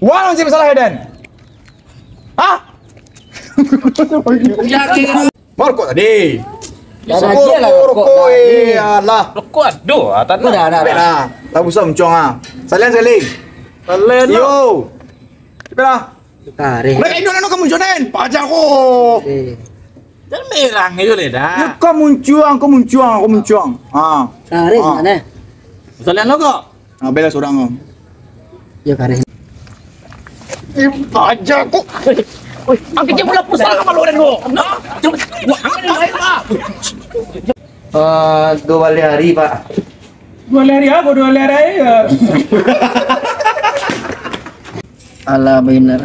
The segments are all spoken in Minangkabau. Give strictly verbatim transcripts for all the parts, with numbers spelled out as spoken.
Wah, masih masalah, Eden. Hah? Yakin. Mau rokok tadi? Rokok, rokok, rokok, eh, alah. Rokok ado, ah, tak nak. Dah, dah, dah. Baiklah, tak usah muncuang, ah. Salian sekali. Salian, yo. Cepat lah. Tarik. Udah kayak Indonesia kamu jonen, pajak ko. Eh. Jangan merang aja lah dah. Ya, kau muncuang, kau muncuang, kau muncuang. Ah. Tarik mana? Salian lo kok. Ah, bela seorang kau. Ya, kareh. Eh, aja kok. Oi, angkat je bola pusat ka malu den tu. Nah, coba. Wah, angkat lain lah. Eh, dua baleh hari, Pak. Dua baleh hari apa? Dua baleh hari ya. Alah, benar.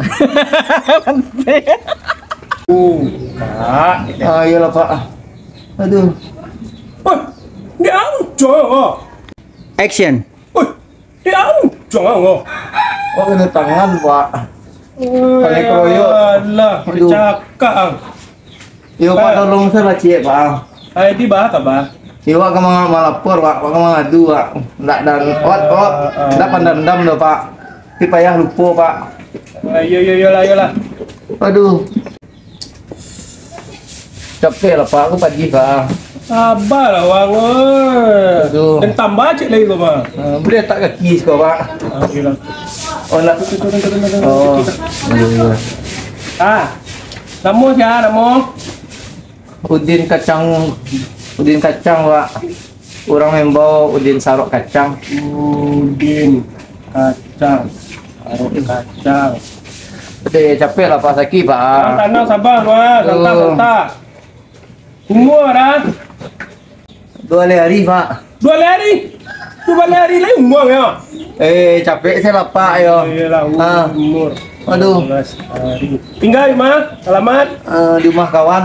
Oh, Pak. Ah, iyalah, Pak. Aduh. Wah, dia ucok. Action. Wah, dia ucok, oh. Oh, kena tangan, Pak. Kena keroyok. Alah, aduh. Cakak, ah. Yo, Pak, tolong saya lah, ciek, Pak. Ai, di bah, ka bah? Yo, Pak, ka ma-, malapor, Pak. Pak, ka mangadu, Pak. Ndak dan, ot, ot. Ah, ah. Ndak pandam-dam doh, Pak. Tapi payah lupo, Pak. Ah, yo, yo, yo lah, yo lah. Aduh. Capek lah, Pak. Aku pagih, Pak. Sabar lah, Wang, oi. Aduh. Dan tambah cek lagi kau, Bang. Ah, boleh tak kaki sekolah, Pak? Ah, okey lah. Oh, nak. Turun, turun, turun, turun. Oh, iya, iya. Ah, namo sia, namo? Udin Kacang, Udin Kacang, Pak. Urang maimbau Udin Sarok Kacang. Udin Kacang, Sarok Kacang. Aduh, capek lah, Pak, sakik, Pak. Tanang, tanang, sabar, Pak. Santai, santai. Umur dah? Dua baleh hari, Pak. Dua baleh hari? Dua baleh hari lai umur yo? Eh, capek se lah, Pak, yo. Iyolah, umur. Aduh. Dua baleh hari. Tingga di ma? Alamat? Eh, di rumah kawan.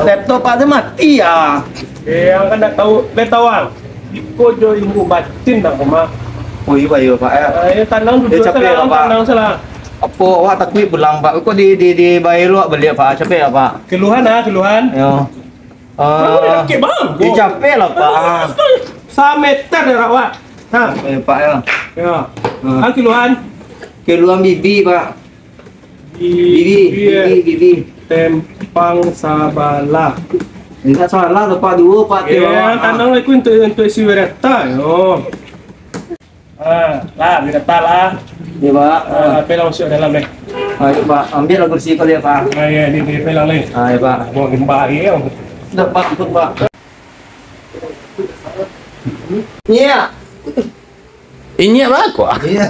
Laptop Pak tu mati ya. Eh, ang kan ndak tahu, ndak tahu ang. Iko jo ilmu batin dah, Mak. Oh, iyo, Pak, iyo, Pak, ya. Ah, ya, tanang dulu, capek lah, Pak. Tanang salah. Apo awak takuik pulang, Pak? Kok di, di, di bayar lu baliak, Pak? Capek lah, Pak. Keluhan ah, keluhan. Yo. Ah, capek lah, Pak. Sameter jarak, Pak. Ha. Capek, Pak, ya. Ya. Ah, keluhan. Keluhan bibi, Pak. Bibi, bibi, bibi. Tempang sabalah. Indak salah tu, Pak, duo, Pak, tiok. Tanang lah, itu untuk, untuk isi berita, yo. Ah, lah, berita lah. Iya, Pak. Ah, HP lah masuk dalam, eh. Ah, iya, Pak. Ambil lah kursi kau, ya, Pak. Ah, iya, ini, ini pelang ni. Ah, iya, Pak. Buang gempa lagi, yo. Sudah, Pak, ampun, Pak. Iya. Inyak lah, kok. Iya.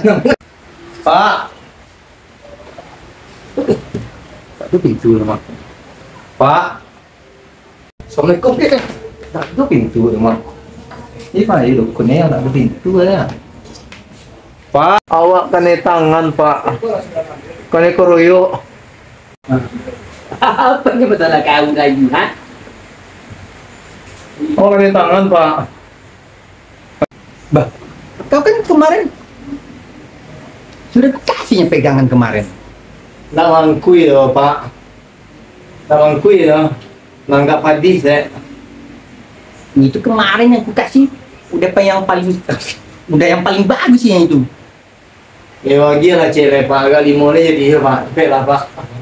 Pak. Tak ada pintu lah, Mak. Pak. Assalamualaikum, Kek. Tak ada pintu lah, Mak. Ini Pak, ini dukun ni, tak ada pintu lah. Pak, awak kanai tangan, Pak. Kanai keroyok. Apa ni masalah kau lagi, ha? Awak kanai tangan, Pak. Bah, kau kan kemarin sudah kasihnya pegangan kemarin. Nak mangkui doh, Pak. Nak mangkui doh. Nanggap hadis, eh. Itu kemarin yang ku kasih. Udah pa-, yang paling, udah yang paling bagus yang itu. Ya, bagilah cewek, Pak. Agak limo ni jadi, ya, Pak. Cepet lah, Pak.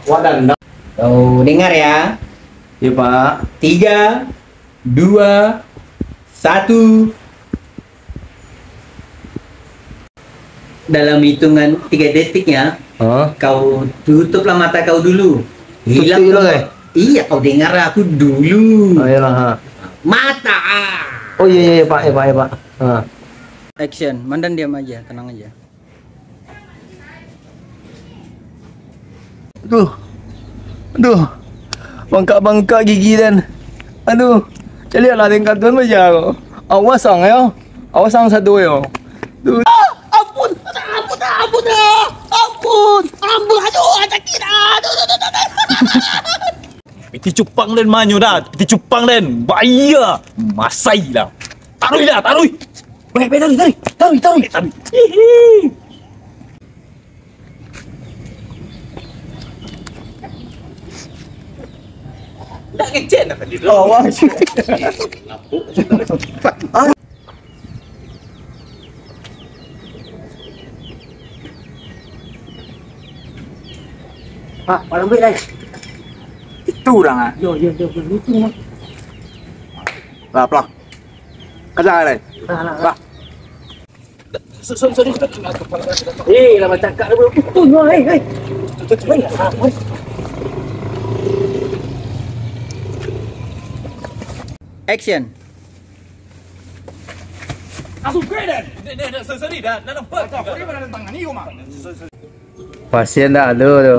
Wak dandang. Kau dengar ya. Ya, Pak. Tiga, dua, satu. Dalam hitungan tiga detik ya, hah? Kau tutuplah mata kau dulu. Hilang tutup dulu, eh? Iya, kau dengar aku dulu. Oh, iyalah, ha. Mata. Oh, iya, iya, iya, Pak, iya, Pak, iya, Pak. Ha. Action. Mandan diam aja, tenang aja. Aduh. Aduh. Bangkak-bangkak gigi den. Aduh. Caliaklah den kantuan baja ko. Awas ang yo. Awas ang sado yo. Aduh. Ah, ampun. Ampun, ampun, ah. Ampun. Ampun. Aduh, sakit. Aduh, aduh, aduh, aduh. Piti cupang den manyo dah. Piti cupang den. Bahaya. Masai lah. Taruih dah, taruih. Baik, baik, taruih, taruih. Taruih, taruih. Eh, taruih. Hihi. Ndak ngecek dah tadi tu. Oh, wah. Lapuk. Ah. Ha, palambuik lai. Itu urang ah. Yo, yo, yo, yo, itu mah. Lah, plak. Kaja lai. Lah, lah, lah. Lah. Sorry, sorry, sorry. Eh, lah bacakak dah, bro. Itu nyo, hei, hei. Hei, apa? Action. Langsung keren. Dah, dah, dah, sorry, sorry, dah, dah nampak. Macam apa ni, mana tangan ni, Umar? Pasian dak ado tu.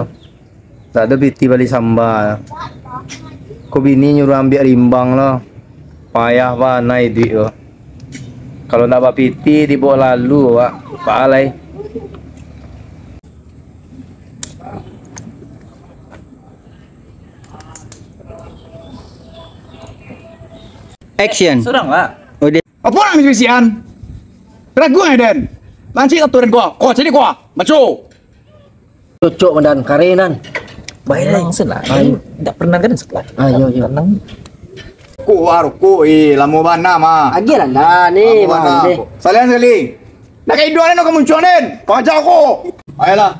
Dak ado piti bali samba. Ko bini nyuruah ambiak rimbang lo. Payah bana iduik ko. Kalau ndak bapiti, dibaok lalu, Pak. Pak alai. Action. Surang lah. Oh, dia. Apo nak bisi-bisian? Ragu ngai den. Lancik satu den kuah. Kuah, sini kuah. Maco. Cocok, Mandan. Kare, Nan. Baik, Nan. Tenang sen lah. Ayo. Ndak pernah kan sekolah. Ayo, ayo. Tenang. Rokok, ah, rokok. Eh, lamo bana, mah. Agiah lah, Nan. Ni, lamo bana. Salian sakali. Nak ka iduang den, nak ka muncuang den. Kau aja ko. Ayolah.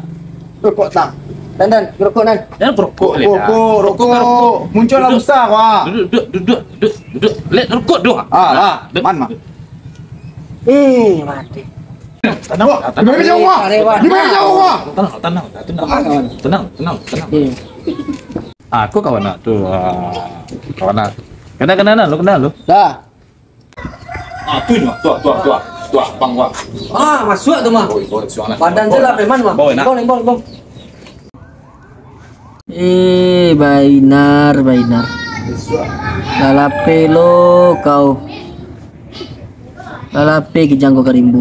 Rokok, tang. Nan, Nan, rokok, Nan. Jangan rokok, Lin. Rokok, rokok. Muncuang lah busa, wah. Duduk, duduk, duduk, duduk, duduk. Lin, rokok doh. Ah, lah. Man, mah. Eh, mati. Tenang, tenang. Di mana jauh, wah? Di mana jauh, wah? Tenang, tenang, tenang. Tenang, tenang, tenang. Ah, aku kawan nak tu. Ah, kawan nak. Kenal, kenal, lu kenal lu? Dah. Ah, tu nyo, tu, tu, tu, tu, abang gua. Ah, masuak tu mah. Oi, oi, suang lah. Badan je lah preman mah. Bawa nak. Bang, bang, bang. Eh, Bainar, Bainar. Lalape lo kau. Lalape kijang ko ka rimbo.